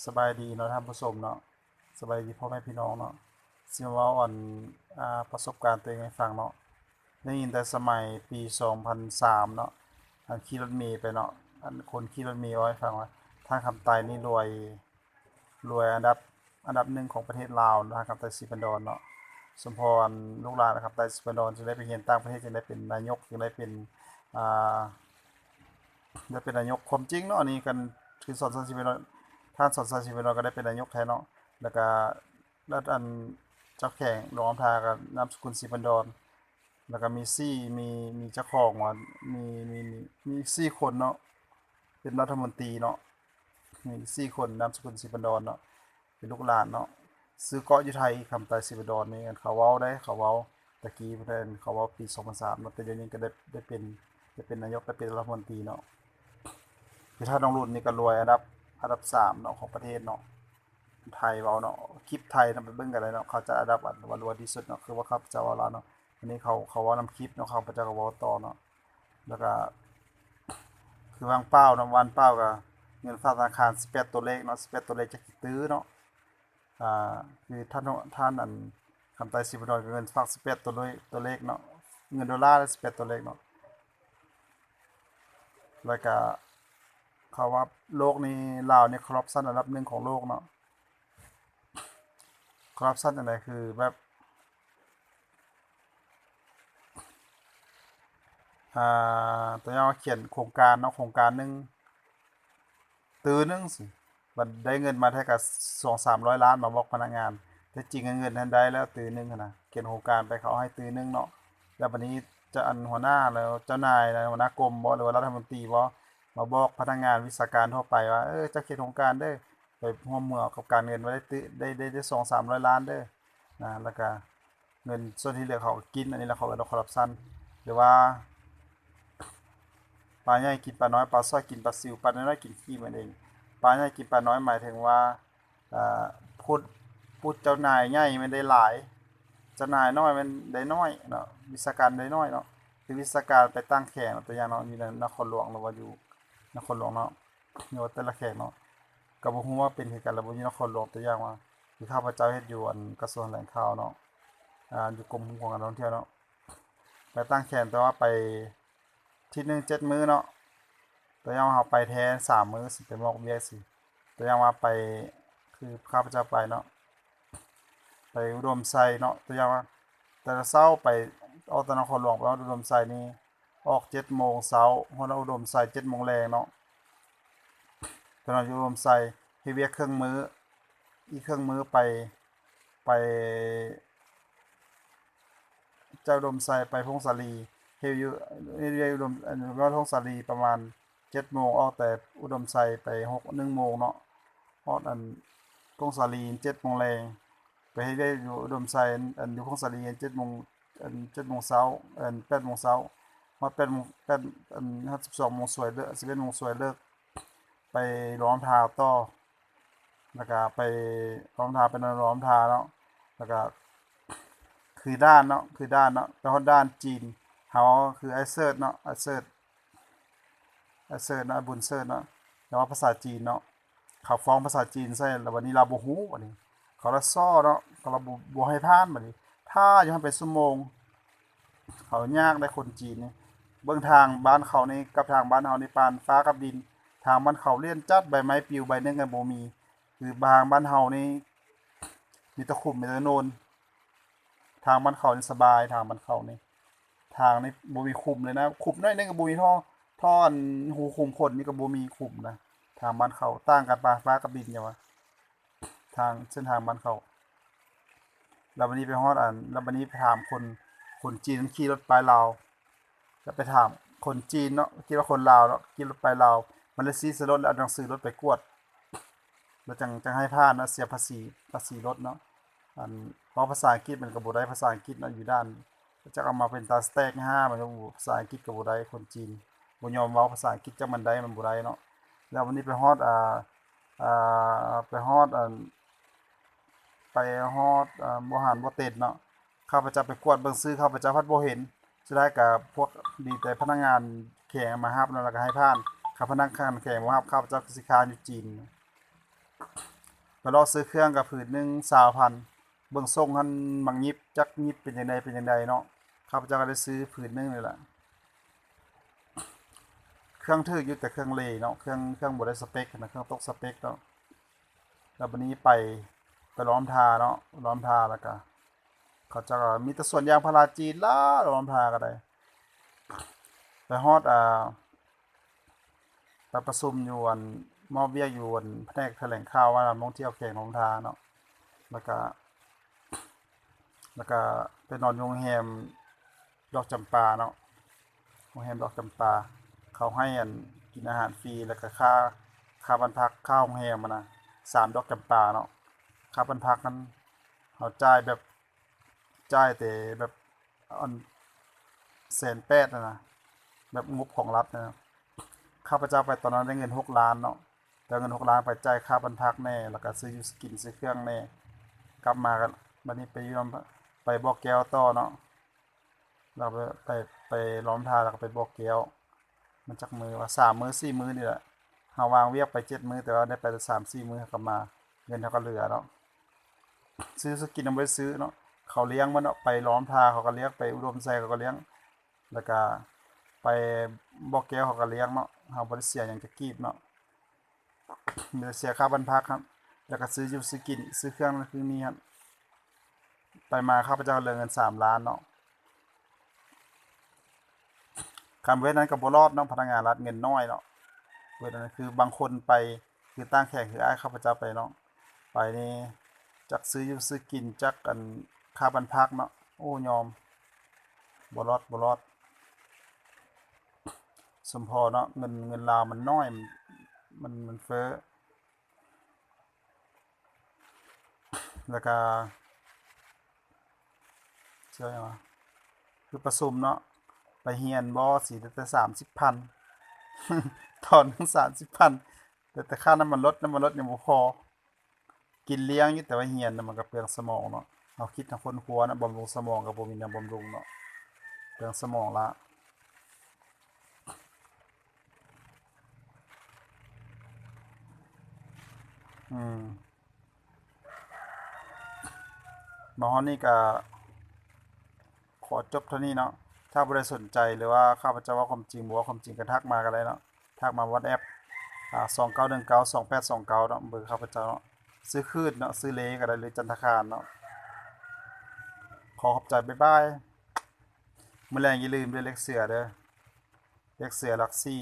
ສະບາຍດີເນາະທ່ານຜູ້ຊົມເນາະ, ສະບາຍດີພໍ່ແມ່ພີ່ນ້ອງເນາະ. ຊິມາເວົ້າອັນ ອ່າ ປະສົບການຕົວເອງໃຫ້ຟັງເນາະ. ໄດ້ຍິນແຕ່ສະໄໝປີສອງພັນສາມເນາະ, ອັນຂີ່ລົດເມໄປເນາະ, ອັນຄົນຂີ່ລົດເມເວົ້າໃຫ້ຟັງວ່າ ທ່ານຄຳໄຕນີ້ລວຍ ລວຍອັນດັບ ອັນດັບໜຶ່ງຂອງປະເທດລາວເນາະ, ທ່ານຄຳໄຕ ສີພັນດອນເນາະ. ສົມພໍອັນລູກຫຼານຄຳໄຕ ສີພັນດອນ ຈຶ່ງໄດ້ໄປຮຽນຕ່າງປະເທດ, ຈຶ່ງໄດ້ເປັນນາຍົກ, ຈຶ່ງໄດ້ເປັນ ອ່າ ໄດ້ເປັນນາຍົກ. ຄວາມຈິງເນາະ ອັນນີ້ກັນຄືສອນໄຊ ສີພັນດອນ, ທ່ານສອນໄຊ ສີພັນດອນ ກໍໄດ້ເປັນນາຍົກແທ້ເນາະ. ແລ້ວກໍ ແລ້ວອັນເຈົ້າແຂວງຫຼວງນ້ຳທາກໍນາມສະກຸນ ສີພັນດອນ. ແລ້ວກໍມີສີ່ ມີ ມີເຈົ້າຂອງວ່າ ມີ ມີ ມີ ມີສີ່ຄົນເນາະ ເປັນລັດຖະມົນຕີເນາະ, ມີສີ່ຄົນນາມສະກຸນ ສີພັນດອນເນາະ ເປັນລູກຫຼານເນາະ. ຊື້ເກາະຢູ່ໄທ ຄຳໄຕ ສີພັນດອນນີ້ ເຂົາເວົ້າໄດ໋ ເຂົາເວົ້າແຕ່ກີ້ພຸ້ນແຫຼະ, ເຂົາເວົ້າປີສອງພັນສາມເນາະ, ແຕ່ດຽວນີ້ກໍໄດ້ ໄດ້ເປັນ ໄດ້ເປັນນາຍົກ ໄດ້ເປັນລັດຖະມົນຕີເນາະ. ຄືທ່ານທອງລຸນນີ້ກໍລວຍອັນດັບ ອັນດັບສາມເນາະ ຂອງປະເທດເນາະ. ໄທເວົ້າເນາະ, ຄລິບໄທນຳໄປເບິ່ງກໍໄດ້ເນາະ, ເຂົາຈະອັນດັບອັນວ່າລວຍທີ່ສຸດເນາະ, ຄືວ່າຂ້າພະເຈົ້າເວົ້າລາວເນາະ. ອັນນີ້ເຂົາ ເຂົາເວົ້ານຳຄລິບເນາະ, ຂ້າພະເຈົ້າກໍເວົ້າຕໍ່ເນາະ. ແລ້ວກໍຄືວາງເປົ່າເນາະ, ວາງເປົ່າກໍເງິນຝາກທະນາຄານສິບແປດຕົວເລກເນາະ, ສິບແປດຕົວເລກຈັກຊິຕື້ເນາະ. ອ່າ ຄືທ່ານ ທ່ານອັນຄຳໄຕ ສີພັນດອນ ກໍເງິນຝາກສິບແປດຕົວເລກ ຕົວເລກເນາະ, ເງິນໂດລາສິບແປດຕົວເລກເນາະ. ແລ້ວກະເຂົາວ່າໂລກນີ້ ລາວນີ້ຄໍຣັບຊັນອັນດັບໜຶ່ງຂອງໂລກເນາະ. ຄໍຣັບຊັນຈັ່ງໃດ? ຄືແບບ ອ່າ ຕົວຢ່າງວ່າຂຽນໂຄງການເນາະ, ໂຄງການໜຶ່ງ ຕື້ໜຶ່ງຊີ້ ບັດໄດ້ເງິນມາແທ້ກະສອງສາມຮ້ອຍລ້ານມາບອກພະນັກງານ, ແທ້ຈິງເງິນຫັ້ນໄດ້ແລ້ວຕື້ໜຶ່ງຫັ້ນນະ, ຂຽນໂຄງການໄປເຂົາໃຫ້ຕື້ໜຶ່ງເນາະ. ແລ້ວບັດນີ້ຈະ ອັນຫົວໜ້າ ແລ້ວເຈົ້ານາຍ ແລ້ວຫົວໜ້າກົມບໍ ຫຼືວ່າລັດຖະມົນຕີບໍ ມາບອກພະນັກງານວິຊາການທົ່ວໄປວ່າ ເອີ ເຈົ້າຂຽນໂຄງການເດີ ໄປຮ່ວມມືເອົາກັບການເງິນວ່າໄດ້ຕື້ ໄດ້ ໄດ້ ໄດ້ສອງສາມຮ້ອຍລ້ານເດີນະ, ແລ້ວກະ ເງິນສ່ວນທີ່ເຫຼືອເຂົາກໍກິນ, ອັນນີ້ລະເຂົາເອີ້ນວ່າຄໍຣັບຊັນ. ຫຼືວ່າປາໃຫຍ່ກິນປານ້ອຍ, ປາຊ້ອຍກິນປາຊິວ, ປານ້ອຍໆກິນຂີ້ມັນເອງ. ປາໃຫຍ່ກິນປານ້ອຍໝາຍເຖິງວ່າ ເອີ ຜູ້ ຜູ້ເຈົ້ານາຍໃຫຍ່ແມ່ນໄດ້ຫຼາຍ, ເຈົ້ານາຍນ້ອຍແມ່ນໄດ້ໜ້ອຍເນາະ, ວິຊາການໄດ້ໜ້ອຍເນາະ. ຄືວິຊາການໄປຕ່າງແຂວງ ຕົວຢ່າງເນາະ, ຢູ່ໃນນະຄອນຫຼວງ ຫຼືວ່າຢູ່ນະຄອນຫຼວງເນາະ ຫຼືວ່າແຕ່ລະແຂວງເນາະ ກໍບໍ່ຮູ້ວ່າເປັນຄືກັນ ແລ້ວບໍ່ຢູ່ນະຄອນຫຼວງ. ຕົວຢ່າງວ່າ ຄືຂ້າພະເຈົ້າເຮັດຢູ່ ອັນ ກະຊວງຖະແຫຼງຂ່າວເນາະ, ອ່າ ຢູ່ກົມຄຸ້ມຄອງການທ່ອງທ່ຽວເນາະ, ໄປຕ່າງແຂວງ ແຕ່ວ່າໄປທິດໜຶ່ງເຈັດມື້ເນາະ. ຕົວຢ່າງວ່າເຮົາໄປແທ້ສາມມື້ ຊິໄປມອບວຽກຊີ້, ຕົວຢ່າງວ່າໄປ ຄືຂ້າພະເຈົ້າໄປເນາະ ໄປອຸດົມໄຊເນາະ, ຕົວຢ່າງວ່າແຕ່ລະເຊົ້າໄປ ອອກແຕ່ນະຄອນຫຼວງໄປຮອດອຸດົມໄຊນີ້ ອອກເຈັດໂມງເຊົ້າ ຮອດອຸດົມໄຊເຈັດໂມງແລງເນາະ. ໄປນອນຢູ່ອຸດົມໄຊ ເຮັດວຽກເຄິ່ງມື້, ອີກເຄິ່ງມື້ໄປ ໄປຈາກອຸດົມໄຊໄປຜົ້ງສາລີ, ເຮັດຢູ່ ເຮັດວຽກຢູ່ອຸດົມ ອັນ ຮອດຜົ້ງສາລີປະມານເຈັດໂມງ, ອອກແຕ່ອຸດົມໄຊໄປຫົກ ໜຶ່ງໂມງເນາະ, ຮອດອັນຜົ້ງສາລີເຈັດໂມງແລງ. ໄປເຮັດວຽກຢູ່ອຸດົມໄຊ ອັນ ຢູ່ຜົ້ງສາລີເຈັດໂມງ ອັນ ເຈັດໂມງເຊົ້າ ອັນ ແປດໂມງເຊົ້າ ຮອດແປດໂມງ ແປດ ອັນ ຮອດສິບສອງໂມງສວຍເລີກ ສິບເອັດໂມງສວຍເລີກ ໄປຫຼວງນ້ຳທາຕໍ່ ແລ້ວກະໄປຫຼວງນ້ຳທາ ໄປນອນຫຼວງນ້ຳທາເນາະ. ແລ້ວກະຄືດ່ານເນາະ ຄືດ່ານເນາະ ໄປຮອດດ່ານຈີນ ເຮົາຄືອ້າຍເສີດເນາະ ອ້າຍເສີດ ອ້າຍເສີດເນາະ ອ້າຍບຸນເສີດເນາະ ແຕ່ວ່າພາສາຈີນເນາະ ເຂົາຟ້ອງພາສາຈີນໃສ່ ແລ້ວບັດນີ້ລາວບໍ່ຮູ້ບັດນີ້ ເຂົາລະສໍ້ເນາະ ເຂົາລະບໍ່ ບໍ່ໃຫ້ຜ່ານບັດນີ້ ຖ້າຢູ່ຫັ້ນເປັນຊົ່ວໂມງ. ເຂົາຍາກໄດ໋ຄົນຈີນນີ້ ເບິ່ງທາງບ້ານເຂົານີ້ກັບທາງບ້ານເຮົານີ້ ປານຟ້າກັບດິນ. ທາງບ້ານເຂົາລ້ຽນຈັດ ໃບໄມ້ປິວໃບໜຶ່ງກໍບໍ່ມີ ຄືທາງບ້ານເຮົານີ້ມີແຕ່ຂຸມມີແຕ່ໂນນ. ທາງບ້ານເຂົານີ້ສະບາຍ ທາງບ້ານເຂົານີ້ ທາງນີ້ບໍ່ມີຂຸມເລີຍນະ ຂຸມໜ້ອຍໜຶ່ງກໍບໍ່ມີ ທໍ່ ທໍ່ອັນຮູຂຸມຂົນນີ້ກໍບໍ່ມີຂຸມນະ. ທາງບ້ານເຂົາຕ່າງກັນປານຟ້າກັບດິນຫຍັງວະ ທາງ ເສັ້ນທາງບ້ານເຂົາ. ແລ້ວບັດນີ້ໄປຮອດອັນ ແລ້ວບັດນີ້ໄປຖາມຄົນ ຄົນຈີນມັນຂີ່ລົດປ້າຍລາວ ກໍໄປຖາມຄົນຈີນເນາະ ຄິດວ່າຄົນລາວເນາະ ຂີ່ລົດປ້າຍລາວ ມັນເລີຍຊີ້ໃສ່ລົດ ແລ້ວເອົາໜັງສືລົດໄປກວດ ແລ້ວຈັ່ງ ຈັ່ງໃຫ້ຜ່ານເນາະ ເສຍພາສີ ພາສີລົດເນາະ. ອັນ ເວົ້າພາສາອັງກິດມັນກໍບໍ່ໄດ້ ພາສາອັງກິດເນາະ ຢູ່ດ່ານ ຈັກເອົາມາເປັນຕາສະແຕັກຫ້າ ມັນ ພາສາອັງກິດກໍບໍ່ໄດ້ ຄົນຈີນບໍ່ຍອມເວົ້າພາສາອັງກິດ ຈັກມັນໄດ້ມັນບໍ່ໄດ້ເນາະ. ແລ້ວວັນນີ້ໄປຮອດ ອ່າ ອ່າ ໄປຮອດ ອັນ ໄປຮອດ ອ່າ ບໍ່ຫານບໍ່ເຕັນເນາະ ຂ້າພະເຈົ້າໄປກວດເບິ່ງຊື່ ຂ້າພະເຈົ້າພັດບໍ່ເຫັນ. ສຸດທ້າຍກະພວກ ດີແຕ່ພະນັກງານແຂວງມາຮັບເນາະ ແລ້ວກະໃຫ້ຜ່ານ. ຖ້າພະນັກງານແຂວງບໍ່ຮັບ ຂ້າພະເຈົ້າກໍຊິຄ້າງຢູ່ຈີນ. ໄປເລາະຊື້ເຄື່ອງກໍຜືນໜຶ່ງຊາວພັນ ເບິ່ງຊົງຫັ້ນ ມັກຫຍິບ ຈັກຫຍິບເປັນຈັ່ງໃດ ເປັນຈັ່ງໃດເນາະ. ຂ້າພະເຈົ້າກໍໄດ້ຊື້ຜືນໜຶ່ງນີ້ແຫຼະ ເຄື່ອງຖືກຢູ່ ແຕ່ເຄື່ອງເລເນາະ ເຄື່ອງ ເຄື່ອງບໍ່ໄດ້ສະເປັກນະ ເຄື່ອງຕົກສະເປັກເນາະ. ແລ້ວບັດນີ້ໄປ ໄປລ້ອມທ່າເນາະ ລ້ອມທ່າ ແລ້ວກະເຂົາເຈົ້າກໍມີແຕ່ສວນຢາງພາລາຈີນຫຼາຍ ລ້ອມທ່າກໍໄດ້. ໄປຮອດ ອ່າ ໄປປະຊຸມຢູ່ອັນ ມອບວຽກຢູ່ອັນພະແນກຖະແຫຼງຂ່າວວ່າທ່ອງທ່ຽວແຂວງຫຼວງນ້ຳທາເນາະ ແລ້ວກະ ແລ້ວກະໄປນອນຢູ່ໂຮງແຮມດອກຈຳປາເນາະ ໂຮງແຮມດອກຈຳປາ ເຂົາໃຫ້ອັນ ກິນອາຫານຟຣີ ແລ້ວກະຄ່າ ຄ່າບ້ານພັກ ຄ່າໂຮງແຮມຫັ້ນນະ ສາມດອກຈຳປາເນາະ. ຄ່າບ້ານພັກນັ້ນ ເຮົາຈ່າຍແບບ ຈ່າຍແຕ່ແບບ ອັນ ແສນແປດຫັ້ນນະ ແບບງົບຂອງລັດນະ. ຂ້າພະເຈົ້າໄປຕອນນັ້ນໄດ້ເງິນຫົກລ້ານເນາະ ແຕ່ເງິນຫົກລ້ານໄປຈ່າຍຄ່າບ້ານພັກແດ່ ແລ້ວກະຊື້ຢູ່ຊື້ກິນ ຊື້ເຄື່ອງແດ່ ກັບມາກໍ ບັດນີ້ໄປຢູ່ນຳ ໄປບໍ່ແກ້ວຕໍ່ເນາະ ແລ້ວໄປ ໄປ ໄປລ້ອມທ່າ ແລ້ວກໍໄປບໍ່ແກ້ວ. ມັນຈັກມື້ວະ ສາມມື້ສີ່ມື້ນີ້ແຫຼະ ເຮົາວ່າງວຽກໄປເຈັດມື້ ແຕ່ວ່າໄດ້ໄປແຕ່ສາມສີ່ມື້ ເຮົາກໍມາ ເງິນເຮົາກໍເຫຼືອເນາະ. ຊື້ ຊື້ກິນນຳ ບໍ່ໄດ້ຊື້ເນາະ ເຂົາລ້ຽງໝົດເນາະ ໄປລ້ອມທ່າເຂົາກໍລ້ຽງ ໄປອຸດົມໄຊເຂົາກໍລ້ຽງ ແລ້ວກະໄປບໍ່ແກ້ວເຂົາກໍລ້ຽງເນາະ ເຮົາບໍ່ໄດ້ເສຍຫຍັງຈັກກີບເນາະ ມີແຕ່ເສຍຄ່າບ້ານພັກຫັ້ນ ແລ້ວກະຊື້ຢູ່ຊື້ກິນ ຊື້ເຄື່ອງນັ້ນເຄື່ອງນີ້ຫັ້ນ. ໄປມາຂ້າພະເຈົ້າເຫຼືອເງິນສາມລ້ານເນາະ. ຄັນບໍ່ເຮັດນັ້ນກໍບໍ່ລອດເນາະ ພະນັກງານລັດເງິນນ້ອຍເນາະ. ເຮັດນັ້ນຄືບາງຄົນໄປ ຄືຕ່າງແຂວງ ຄືອ້າຍຂ້າພະເຈົ້າໄປເນາະ ໄປນີ້ຈັກຊື້ຢູ່ຊື້ກິນ ຈັກອັນ ຄ່າບ້ານພັກເນາະ ໂອ້ ຍອມ ບໍ່ລອດ ບໍ່ລອດ. ສົມພໍເນາະ ເງິນ ເງິນລາວມັນນ້ອຍ ມັນ ມັນເຟີ້. ແລ້ວກະ ເຊື່ອຫຍັງວະ ຄືປະຊຸມເນາະ ໄປຮຽນບໍ່ ຊິໄດ້ແຕ່ສາມສິບພັນ ຕອນໜຶ່ງສາມສິບພັນ ແຕ່ ແຕ່ຄ່ານ້ຳມັນລົດ ນ້ຳມັນລົດຍັງບໍ່ພໍ ກິນລ້ຽງຢູ່ ແຕ່ວ່າຮຽນນະ ມັນກໍເປືອງສະໝອງເນາະ ເຮົາຄິດ ເຮົາຄົ້ນຄວ້າເນາະ ບຳລຸງສະໝອງກໍບໍ່ມີແນວບຳລຸງເນາະ ເປືອງສະໝອງຫຼາຍ. ອືມ ມາຮອດນີ້ກະຂໍຈົບເທົ່ານີ້ເນາະ. ຖ້າຜູ້ໃດສົນໃຈ ຫຼືວ່າຂ້າພະເຈົ້າເວົ້າຄວາມຈິງ ບໍ່ເວົ້າຄວາມຈິງ ກະທັກມາກະໄດ້ເນາະ ທັກມາ WhatsApp ອາ ສອງເກົ້າໜຶ່ງເກົ້າ ສອງແປດສອງເກົ້າເນາະ ເບີຂ້າພະເຈົ້າເນາະ. ຊື່ຄືດເນາະ ຊື່ເລກະໄດ້ ຫຼື ຈັນທະຄານເນາະ. ຂໍຂອບໃຈ ບາຍບາຍ. ມື້ແລງຢ່າລືມເດີ ເລກເສືອເດີ ເລກເສືອຫຼັກສີ່